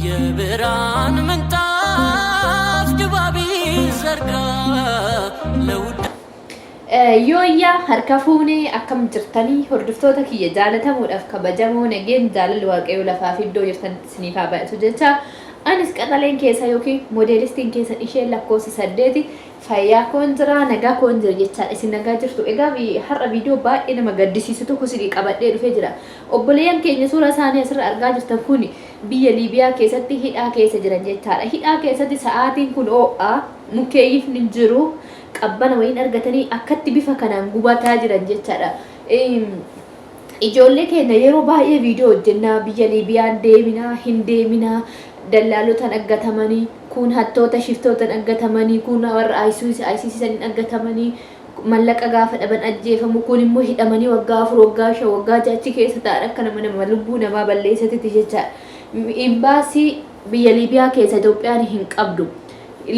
የብርሃን ምንጣፍ ድባብ ዘርጋ ለውዳ Yooyyaa harka fuunee akkam jirtanii hordoftoota kiyya jaalatamuudhaaf kabajamoo nageen jaalalli waaqayyoo lafaa fi iddoo jirtanitti isiniif haa baay'atu jecha anis qaxaleen keessa yookiin moodeelistiin keessa isheen lakkoofsa 8 fayyaa koon jira nagaa koon jira jechaadha isin nagaa jirtu egaa har'a viidiyoo baay'ee nama gaddisiisu tokko isinii qabadhee dhufee jira obboleeyyan keenya suura isaanii asirra argaa jirtan kun biyya Liibiyaa keessatti hidhaa keessa jiran jechaadha hidhaa keessatti sa'aatiin kun ho'a mukeeyyifni hin jiru qabbana wayiin argatanii akkatti bifa kanaan gubataa jiran jechaadha. Ijoollee keenya yeroo baay'ee viidiyoo hojjennaa biyya Liibiyaan deeminaa hin deeminaa dallaalotaan aggatamanii kun hattoota shiftootaan aggatamanii kun warra ISIS saniin aggatamanii mallaqa gaafa dhaban ajjeefamu kun immoo hidhamanii waggaa 4 waggaa 5 waggaa 6 achi keessa ta'an akka nama nama lubbuu namaa balleessatitti jechaadha. Imbaasii biyya Liibiyaa keessa Itoophiyaan hin qabdu.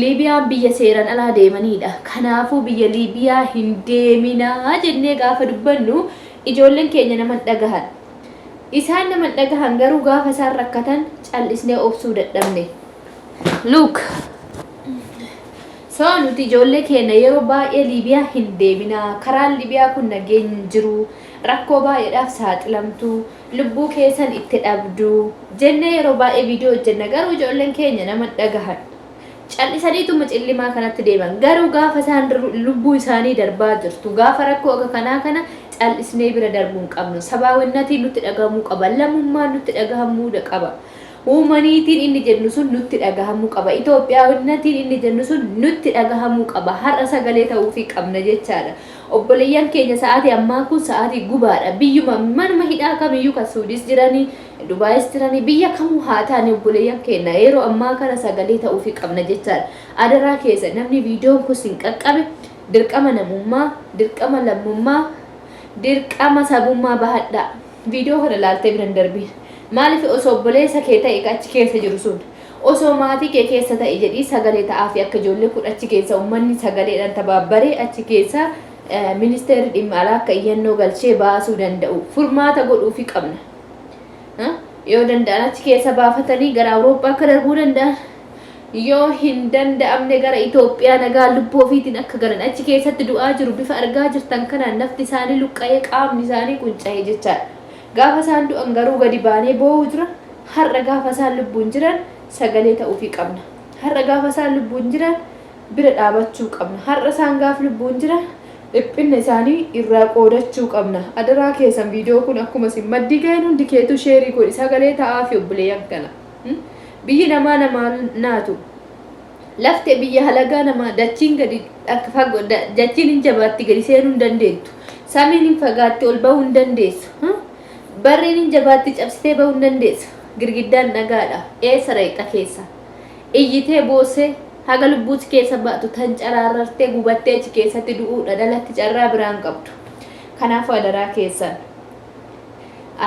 Liibiyaan biyya seeraan alaa deemaniidha. Kanaafuu biyya Liibiyaa hin deeminaa jennee gaafa dubbannu ijoolleen keenya nama hin dhagahan. Isaan nama hin dhagahan garuu gaafa isaan rakkatan cal'isnee obsuu dadhabne. Look. So nuti ijoollee keenya yeroo baay'ee Liibiyaa hin deeminaa. Karaan Liibiyaa kun nageenya hin jiru. Rakkoo baay'eedhaaf saaxilamtu. Lubbuu keessan itti dhabdu. Jennee yeroo baay'ee viidiyoo hojjenna garuu ijoolleen keenya nama hin dhagahan. Cal'isaniituma cillimaa kanatti deeman. Garuu gaafa isaan lubbuu isaanii darbaa jirtu. Gaafa rakkoo akka kanaa kana cal'isnee bira darbuu hin qabnu. Sabaawinnatiin nutti dhagahamuu qaba. Lammummaan nutti dhagahamuu qaba. Uumaniitiin inni jennu sun nutti dhagahamuu qaba. Itoophiyaawinnatiin inni jennu sun nutti dhagahamuu qaba. Har'a sagalee ta'uufii qabna jechaadha. Obboleeyyan keenya sa'aatii ammaa kun sa'aatii gubaadha. Biyyuma manuma hidhaa kamiyyuu kan Suudis jiranii, Dubaayis jiranii biyya kamuu haa ta'ani obboleeyyan keenya yeroo ammaa kana sagalee ta'uufii qabna jechaadha. Adaraa keessa namni viidiyoon kun sin qaqqabe dirqama namummaa, dirqama lammummaa, dirqama sabummaa bahadhaa. Viidiyoo kana laaltee bira hin darbiin. Maaliif osoo obboleessa kee ta'e ka achi keessa jiru sun osoo maatii kee keessa ta'e jedhii sagalee ta'aafi akka ijoollee kun achi keessa uummanni sagaleedhaan tabaabbaree achi keessa ministeerri dhimma alaa akka iyyannoo galchee baasuu danda'u furmaata godhuufi qabna. Yoo danda'an achi keessa baafatanii gara Awurooppaa akka darbuu danda'an yoo hin danda'amne gara Itoophiyaa nagaa lubbuu ofiitiin akka galan achi keessatti du'aa jiru bifa argaa jirtan kanaan nafti isaanii luqqa'ee qaamni isaanii qunca'ee jechaadha. Gaafa isaan du'an garuu gadi baanee boo'uu jira. Har'a gaafa isaan lubbuun jiran sagalee ta'uufii qabna. Har'a gaafa isaan lubbuun jiran bira dhaabachuu qabna. Har'a isaan gaafa lubbuun jiran dhiphinna isaanii irraa qoodachuu qabna. Adaraa keessan viidiyoo kun akkuma isin maddii ga'een hundi keetu share godhi sagalee ta'aafi obboleeyyan kana. Biyyi namaa namaa naatu. Lafte biyya halagaa namaa dachiin gadi akka fagoo dachiin hin jabaatti gadi seenuu hin dandeettu. Samiin hin fagaatti ol bahuu hin dandeessu. Barriin hin jabaatti cabsitee bahuu hin dandeessu. Girgiddaan dhagaadha. Eessa reexa keessa? Iyyitee boossee haga lubbuuti keessa baatu tan caraarartee gubattee achi keessatti du'uudha dhalatti carraa biraan qabdu. Kanaafuu adaraa keessan.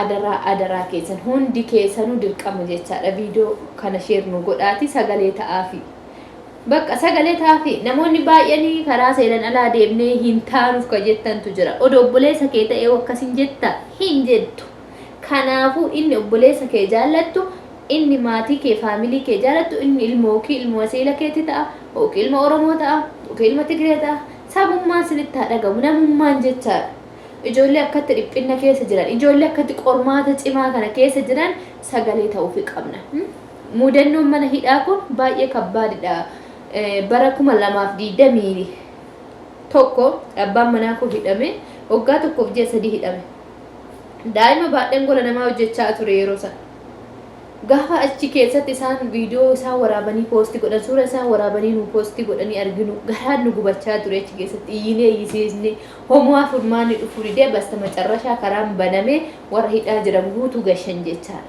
Adaraa adaraa keessan hundi keessanuu dirqama jechaadha viidiyoo kana share nu godhaati sagalee ta'aafi. Bakka sagalee ta'aafi namoonni baay'anii karaa seeran alaa deemnee hin taanuuf ka jettantu jira. Odoo obboleessa kee ta'ee akkas hin jetta hin jettu. Kanaafuu inni obboleessa kee jaallattu inni maatii kee family kee jaallattu inni ilma yookiin ilma wasiila keetti ta'a yookiin ilma Oromoo ta'a yookiin ilma Tigree ta'a sabummaan sinitti haa dhagamu namummaan jechaadha. Ijoollee akkatti dhiphinna keessa jiran, ijoollee akkatti qormaata cimaa kana keessa jiran sagalee ta'uufi qabna. Mudannoon mana hidhaa kun baay'ee kabbaadidha. Bara 2021 abbaan manaa koo hidhame waggaa tokkoof ji'a 3 hidhame. Daa'ima baadheen gola namaa hojjechaa ture yeroo sana. Gaafa achi keessatti isaan viidiyoo isaan waraabanii post godhan suura isaan waraabanii nu post godhanii arginu garaan nu gubachaa ture achi keessatti iyyinee iyyisiisne homaa furmaanni dhufuu didee basta macarrashaa karaan banamee warra hidhaa jiran guutuu gashan jechaadha.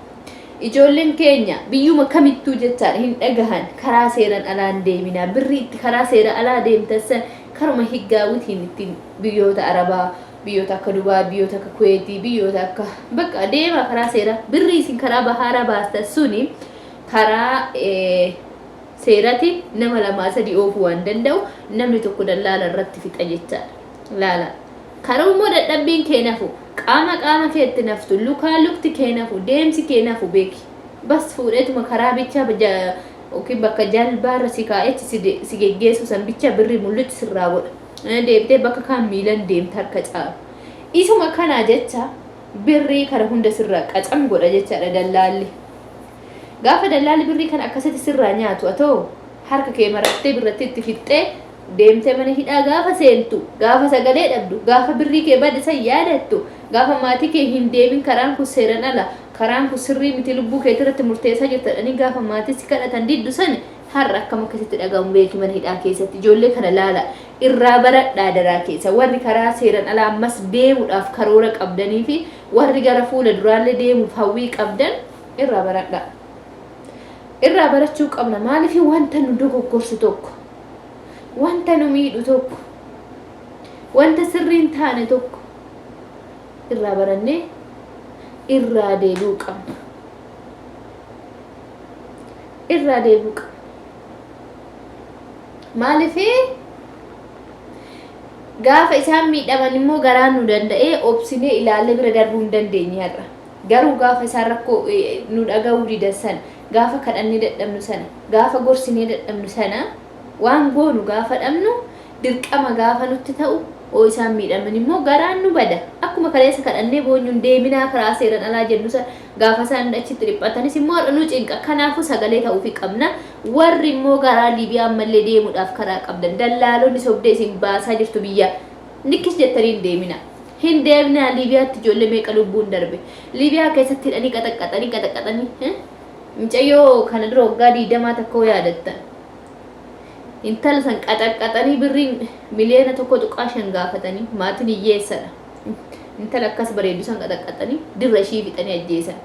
Ijoolleen keenya biyyuma kamittuu jechaadha hin dhagahan karaa seeran alaan deeminaa birrii itti karaa seera alaa deemtan san karuma higgaawwitiin ittiin biyyoota Arabaa biyyoota akka Dubaay biyyoota akka Kuweetii biyyoota akka bakka deemaa karaa seeraa birrii isin karaa bahaaraa baastan suni karaa seerati nama lamaa sadii oofuu waan danda'u namni tokko dallaala irratti fixa jechaadha. Laala. Karuu immoo dadhabbiin kee nafu qaama qaama keetti naftu lukaa lukti kee nafu deemsi kee nafu beeki. Bas fuudheetuma karaa bichaa yookiin bakka jalbaarra si kaa'etti si geggeessu san bicha birrii mul'utti sirraa godha. Deebitee bakka kaan miilan deemta harka caalu. Isuma kanaa jecha birrii kana hunda sirraa qacam godha jechaadha dallaalli. Gaafa dallaalli birrii kana akkasitti sirraa nyaatu, atoo harka kee marattee birratti itti fixxee deemtee mana hidhaa gaafa seentu, gaafa sagalee dhabdu, gaafa birrii kee bade san yaadattu, gaafa maatii kee hin deemin, karaan kun seeran ala, karaan kun sirrii miti, lubbuu keetii irratti murteessaa jirta jedhanii gaafa maatii si kadhatan diddu san, har'a akkam akkasitti dhagahamu beeki mana hidhaa keessatti. Ijoollee kana laala, irraa baradhaa daraa keessa. Warri karaa seeran alaa ammas deemuudhaaf karoora qabdanii fi warri gara fuula duraallee deemuuf hawwii qabdan, irraa baradhaa. Irraa barachuu qabna. Maaliif? Wanta nu dogoggorsu tokko, wanta nu miidhu tokko, wanta sirrii hin taane tokko irraa barannee irraa deebi'uu qabna. Irraa deebi'uu qabna. Maaliif? Gaafa isaan miidhaman immoo garaan nu danda'ee obsinee ilaallee bira darbuu hin dandeenye har'a. Garuu gaafa isaan rakkoo nu dhaga'uu didan sana, gaafa kadhannee dadhabnu sana, gaafa gorsinee dadhabnu sana, waan goonu gaafa dhabnu, dirqama gaafa nutti ta'u, oo isaan miidhaman immoo garaan nu bada. Akkuma kaleessa kadhannee boonyuun deeminaa karaa seeran alaa jennu sana, gaafa isaan achitti dhiphatanis immoo har'a nu cinqa. Kanaafuu sagalee ta'uufi qabna. Warri immoo garaa Liibiyaa ammallee deemuudhaaf karaa qabdan, dallaalonni sobdee isin baasaa jirtu biyya nikkis jettanii hin deemina. Hin deemnaa Liibiyaatti. Ijoollee meeqa lubbuun darbe Liibiyaa keessatti? Hidhanii qaxaqqaxanii qaxaqqaxanii. Mucayyoo kana dura waggaa 20 takka yaadattan, intala san qaxaqqaxanii birriin miliyoona 1.5 gaafatanii, maatiin hiyyeessadha. Intala akkas bareeddu san qaxaqqaxanii dirra ishii fixanii ajjeesan.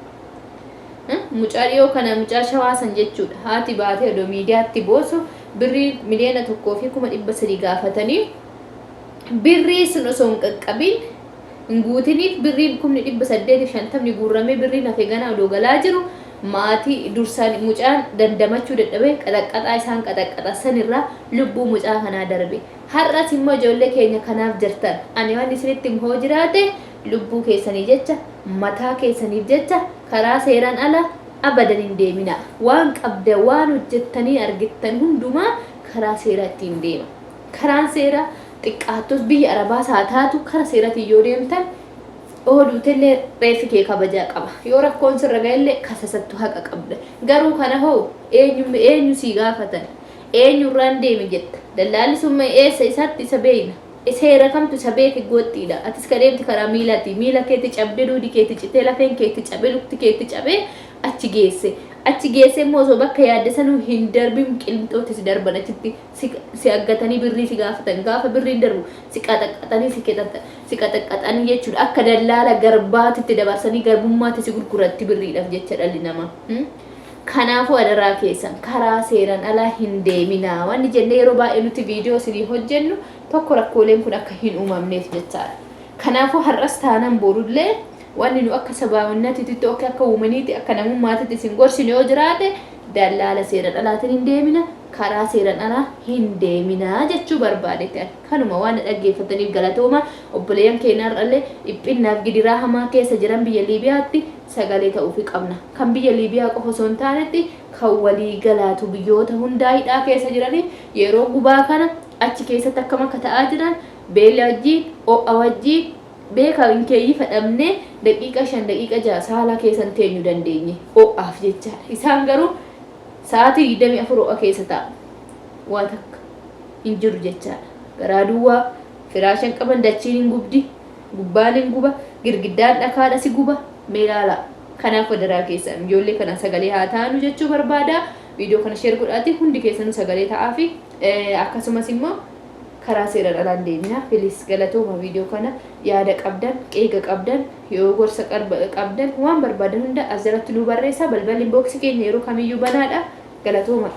Mucaa dhiyoo kana, mucaa Shawaa san jechuudha. Haati baatee odoo miidiyaatti boosu birrii 1,300,000 gaafatanii, birrii sun osoo hin qaqqabin, hin guutiniif, birriin 850,000 guurramee, birriin hafe ganaa odoo galaa jiru, maatii dursaan mucaan dandamachuu dadhabee qaxaqqaxaa isaan qaxaqqaxa sanirraa lubbuu mucaa kanaa darbe. Har'as immoo ijoollee keenya kanaaf jirtan, ani waan isinitti hoo jiraate, lubbuu keessanii jecha, mataa keessaniif jecha, karaa seeraan ala abadan hin deemina. Waan qabda, waan hojjettanii argittan hundumaa karaa seeraa ittiin deema. Karaan seeraa xiqqaattus, biyya Arabaas haa taatu, kara seeratiin yoo deemtan, ooduutellee reeffi kee kabajaa qaba. Yoo rakkoon sirra ga'ellee kasasattu haqa qabda. Garuu kana hoo eenyu eenyu sii gaafatan? Eenyurraan deeme jetta? Dallaalli sun eessa isaatti isa beeyna? Seera kamtu isa beeke? Goxxiidha. Atis ka deemte karaa miilaati. Miila keetti cabdee, duudi keetti citee, lafeen keetti cabee, lukti keetti cabee achi geesse. Achi geesse immoo osoo bakka yaadde sanuu hin darbin qilinxootti si darban. Achitti si aggatanii birrii si gaafatan. Gaafa birriin darbu si qaxaqqaxanii, si qaxaqqaxanii jechuudha. Akka dallaala garbaatitti dabarsanii garbummaatti si gurguratti birriidhaaf jecha dhalli namaa. Kanaafuu adaraa keessan, karaa seeran alaa hin deeminaa. Wanni jennee yeroo baay'ee nuti viidiyoo isinii hojjennu tokko rakkooleen kun akka hin uumamneef jechaadha. Kanaafuu har'as taanaan borullee wanni nu akka sabaawwannatitti, akka uumaniitti, akka namummaatitti isin gorsinu yoo jiraate, dallaala seeran alaatiin hin deemina, karaa seeran alaa hin deemina jechuu barbaadetti. Kanuma. Waan dhaggeeffataniif galatooma. Obboleeyyan keenya har'allee dhiphinnaaf gidiraa hamaa keessa jiran biyya Liibiyaatti sagalee ta'uufi qabna. Kan biyya Liibiyaa qofa osoo hin taanetti kan walii galaatu biyyoota hundaa hidhaa keessa jiranii yeroo gubaa kana achi keessatti akkam akka ta'aa jiran, beela wajjiin, ho'a wajjiin, beeka hin keeyyifa dhabnee daqiiqa 5, daqiiqa 6 saalaa keessan teenyu dandeenye ho'aaf jechaadha. Isaan garuu sa'aatii 24 ho'a keessa taa'u. Waa takka hin jiru jechaadha. Garaa duwwaa, firaashan qaban, dachiin hin gubdi, gubbaan hin guba, girgiddaan dhakaadha si guba, mee ilaalaa. Kanaaf wadaraa keessan, ijoollee kana sagalee haa taanu jechuu barbaada. Viidiyoo kana share godhaati hundi keessanuu sagalee ta'aa fi akkasumas immoo karaa seeraan alaan deemina. Please, galatooma. Viidiyoo kana yaada qabdan, qeeqa qabdan, yoo gorsa qabdan, waan barbaadan hunda as jalatti nu barreessa. Balballi inboxii keenya yeroo kamiyyuu banaadha. Galatooma.